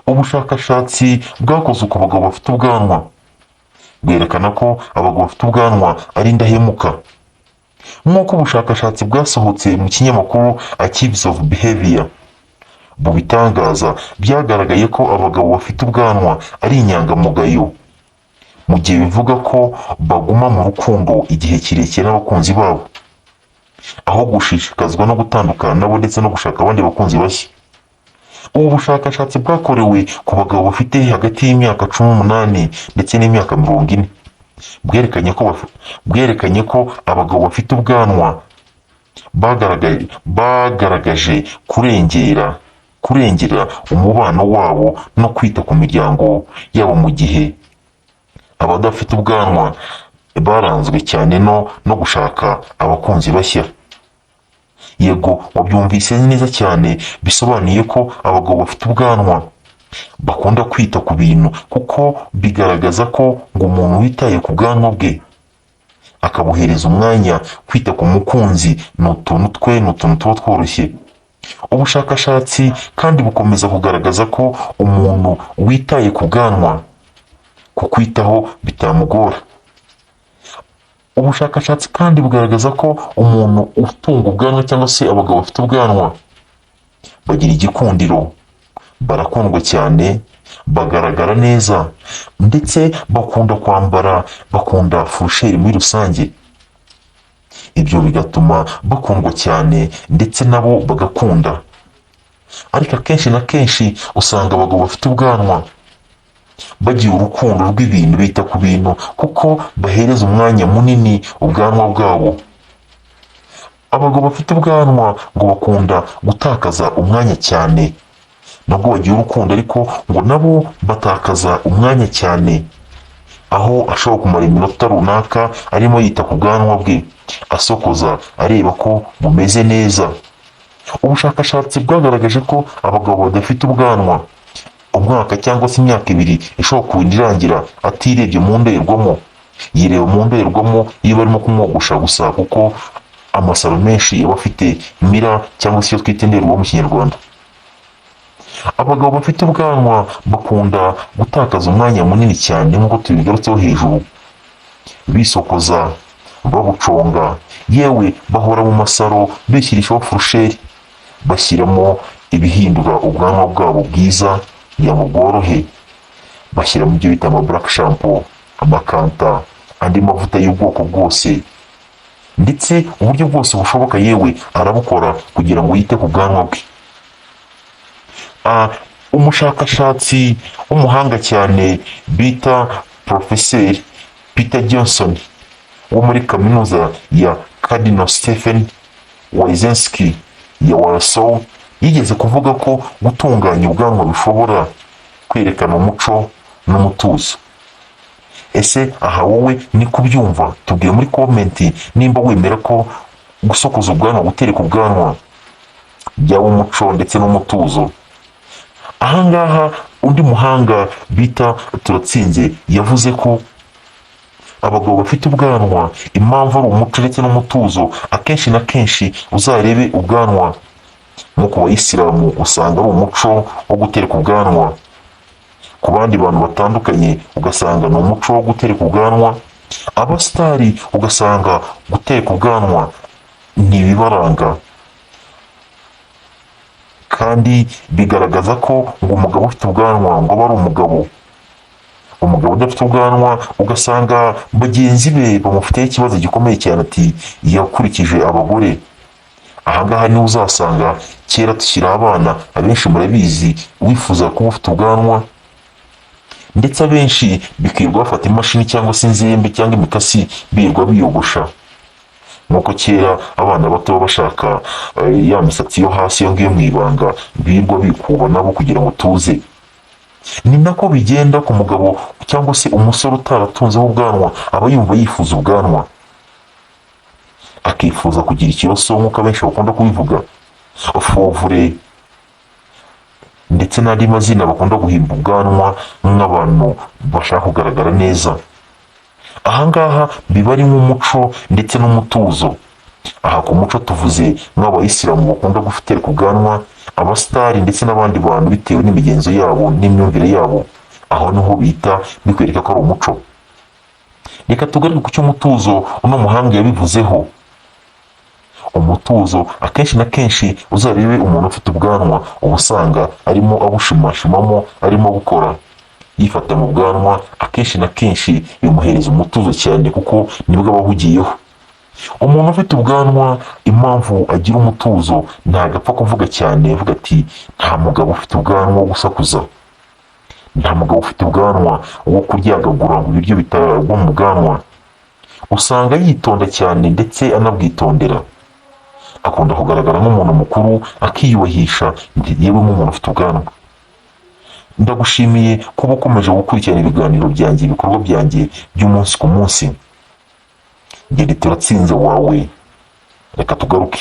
Ubushakashatsi bwakozwe ku bagabo bafite ubwanwa bwerekana ko abagabo bafite ubwanwa ari indahemuka, nk'uko ubushakashatsi bwasohotse mu kinyamakuru Archives of Behavior bubitangaza. Byagaragaye ko abagabo bafite ubwanwa ari inyangamugayo, mu gihe bivuga ko baguma mu rukundo igihe kirekire n'abakunzi babo, aho gushishikazwa no gutandukana nabo ndetse no gushaka abandi bakunzi bashya. Ubu bushakashatsi bwakorewe ku bagabo bafite hagati y'imyaka 18 ndetse n'imyaka 40, bwerekanye ko abagabo bafite ubwanwa bagaragaje kurengera umubano wabo no kwita ku miryango yabo, mu gihe abadafite ubwanwa baranzwe cyane no gushaka abakunzi bashya. Yego, wabyumvise neza cyane. Bisobanuye ko abagabo bafite ubwanwa bakunda kwita ku bintu, kuko bigaragaza ko ngo umuntu witaye ku bwanwa bwe akabuhereza umwanya, kwita ku mukunzi ni utuntu twe, ni utuntu tuba tworoshye. Ubushakashatsi kandi bukomeza kugaragaza ko umuntu witaye ku bwanwa, kukwitaho bitamugora. Ubushakashatsi kandi bugaragaza ko umuntu utunga ubwanwa, cyangwa se abagabo bafite ubwanwa, bagira igikundiro, barakundwa cyane, bagaragara neza, ndetse bakunda kwambara, bakunda fraîcheur muri rusange. Ibyo bigatuma bakundwa cyane ndetse nabo bagakunda. Ariko akenshi na kenshi usanga abagabo bafite ubwanwa bagira urukundo rw'ibintu, bita ku bintu kuko bahereza umwanya munini ubwanwa bwabo. Abagabo bafite ubwanwa ngo bakunda gutakaza umwanya cyane. Nubwo bagira urukundo, ariko ngo nabo batakaza umwanya cyane, aho ashobora kumara iminota runaka arimo yita ku bwanwa bwe, asokoza, areba ko bumeze neza. Ubushakashatsi bwagaragaje ko abagabo badafite ubwanwa, umwaka cyangwa se imyaka 2 ishobora kurinda irangira atirebye mu ndorerwamo. Yireba mu ndorerwamo iyo barimo kumwogosha gusa, kuko amasaro menshi aba afite mirror, cyangwa se iyo twita indorerwamo mu Kinyarwanda. Abagabo bafite ubwanwa bakunda gutakaza umwanya munini cyane, nk'uko tubigarutseho hejuru, bisokoza, babuconga, yewe bahora mu masaro bishyirishaho fraîcheur, bashyiramo ibihindura ubwanwa bwabo bwiza kugira ngo bworohe, bashyiramo ibyo bita ama black shampoo, amakanta, andi mavuta y'ubwoko bwose, ndetse uburyo bwose bushoboka yewe arabukora kugira ngo yite ku bwanwa bwe. Umushakashatsi w'umuhanga cyane bita Porofeseri Peter Johnson wo muri kaminuza ya Cardinal Stephen Wyszynski ya Warsaw yigeze kuvuga ko gutunganya ubwanwa bishobora kwerekana umuco n'umutuzo. Ese aha wowe ni kubyumva? Tubwire muri comment nimba wemera ko gusokoza ubwanwa, gutereka ubwanwa byaba umuco ndetse n'umutuzo. Ahangaha undi muhanga bita Turatsinze yavuze ko abagabo bafite ubwanwa, impamvu ari umuco ndetse n'umutuzo, akenshi na kenshi uzarebe ubwanwa nko ku Bayisilamu, usanga ari umuco wo gutereka ubwanwa. Ku bandi bantu batandukanye ugasanga ni umuco wo gutereka ubwanwa. Abasitari ugasanga gutereka ubwanwa ni ibibaranga, kandi bigaragaza ko ngo umugabo ufite ubwanwa ngo aba ari umugabo. Umugabo udafite ubwanwa ugasanga bagenzi be bamufiteho ikibazo gikomeye cyane, ati yakurikije abagore. Ahangaha niho uzasanga kera tukiri abana, abenshi murabizi, wifuza kuba ufite ubwanwa, ndetse abenshi bikirirwa bafata imashini cyangwa se inzembe cyangwa imikasi, birirwa biyogosha, nk'uko kera abana bato baba bashaka ya misatsi yo hasi, iyo ngiyo mu ibanga, birirwa bikuba nabo kugira ngo tuze. Ni nako bigenda ku mugabo cyangwa se umusore utaratunzeho ubwanwa, aba yumva yifuza ubwanwa, akifuza kugira ikiroso, nk'uko abenshi bakunda kubivuga, fovure, ndetse n'andi mazina bakunda guhimba ubwanwa nk'abantu bashaka kugaragara neza. Ahangaha biba ari nk'umuco ndetse n'umutuzo. Aha ku muco tuvuze nk'Abayisilamu bakunda gutereka ubwanwa. Abasitari ndetse n'abandi bantu bitewe n'imigenzo yabo n'imyumvire yabo, aho niho bita bikwereka ko ari umuco. Reka tugaruke ku cy'umutuzo. Uno muhanga yabivuzeho umutuzo. Akenshi na kenshi uzarebe umuntu ufite ubwanwa, uba usanga arimo abushimashimamo, arimo gukora yifata mu bwanwa. Akenshi na kenshi bimuhereza umutuzo cyane, kuko nibwo aba ahugiyeho. Umuntu ufite ubwanwa, impamvu agira umutuzo, ntabwo apfa kuvuga cyane, avuga ati: "Nta mugabo ufite ubwanwa wo gusakuza, nta mugabo ufite ubwanwa wo kuryagagura ngo ibiryo bitagwa mu bwanwa." Usanga yitonda cyane ndetse anabwitondera. Akunda kugaragara nk'umuntu mukuru, akiyubahisha, yewe nk'umuntu ufite ubwanwa. Ndagushimiye kuba ukomeje gukurikirana ibiganiro byanjye, ibikorwa byanjye by'umunsi ku munsi. Ngende turatsinze wawe. Reka tugaruke.